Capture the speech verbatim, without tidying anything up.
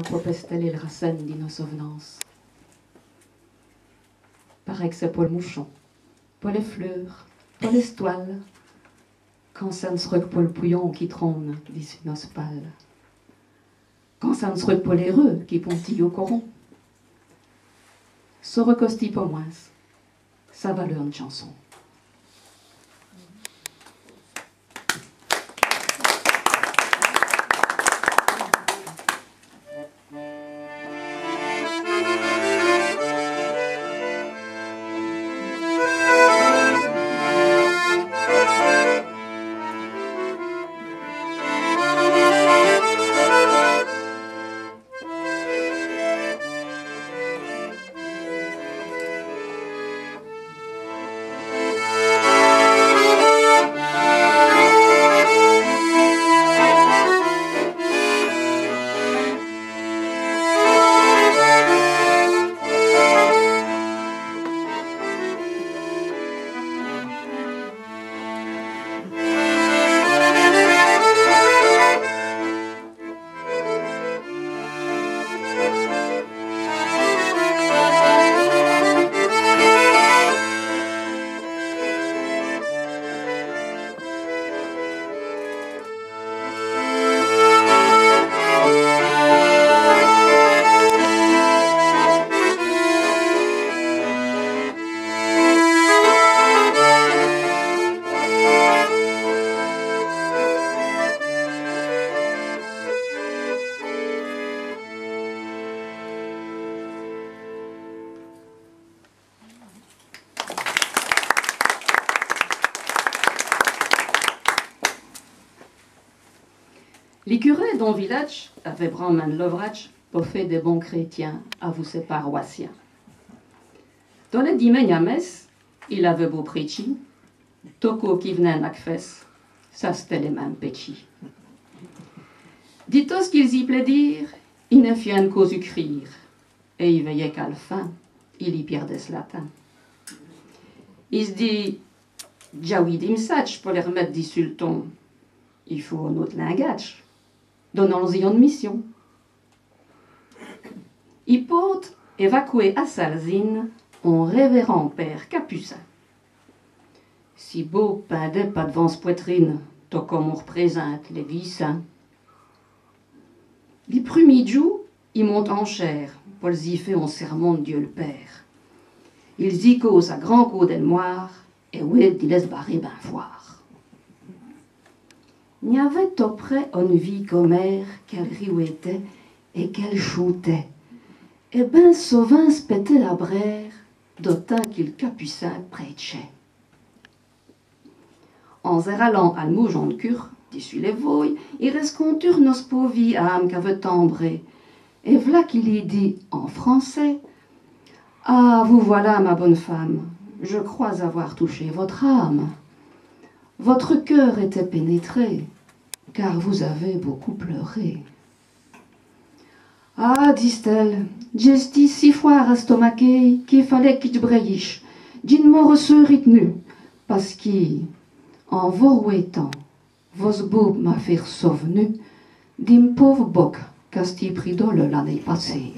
po pèstèler lès racènes di nos sov'nances. Parèt qu' c'èst po l' mouchon, po lès fleûrs, po lès stwales, quand ça n' s'reut qu' po l' pouyon qui trone dissus nos spales, quand ça n' s'reut qu' po lès reûs qui pontît au coron. Ç'reû-ci po mwins, ça va l'ète one tchanson. Li curé d'on viladje aveut branmint d' l'ovradje po fé dès bons crétyins avou sès paroissiens. Tos lès dimègnes à mèsse, il aveut bô prétchî, tos côps qu'i v'nint à qu' fèsse, ça c'èsteut l' minme pètchî. Di tot ç' qu'i-z-î p'leut dîre, i n' fieut qu'os-ocrîre, èt i vèyeut qu'à l' fin, il î pièrdèt s' latin. I s' dit, dj'a wî dès mèssèdjes po lès r'mète dissus l' tombe. I faut on-ôte lingadje. Donans-lî one mission. I pôte èvacouwer à Salzine on révérend pére capucin. Si bô pindèt pa d'vant s' pwètrine, tot come on r'présinte lès vîs sints. Li prumî djoû, i monte en chêr po lzî fé on sèrmon d' Dieu l' Pére. I lzî cause à grands côps dè mwârt, èt wéte di lès barer bin fwârt. Gn-aveut tot près one vî comére qu'èle riwétèt èt qu'èle choûtèt, èt bin sovint s' pètèt la brére, do timps qui l' capucin prétchèt. En s'èralant à l' maujon d' cûr, dissus lès vôyes, i rèsconture nosse pôvî âme qu'aveut timbré, èt v'la qu'i lî dit en francès : « Ah, vous voilà, ma bonne femme, je crois avoir touché votre âme. Votre cœur était pénétré, car vous avez beaucoup pleuré. » « Ah, dist-èle, dj'èstî si fwârt èstomaké qu'i faleut qui dj' brèyiche, dji n' m'ôreû rit'nu, pace qui, en vos r'wétant, vosse boube m'a fét r'sov'nu di m' pôve boke qu'a stî pris do leû l'anéye passéye. »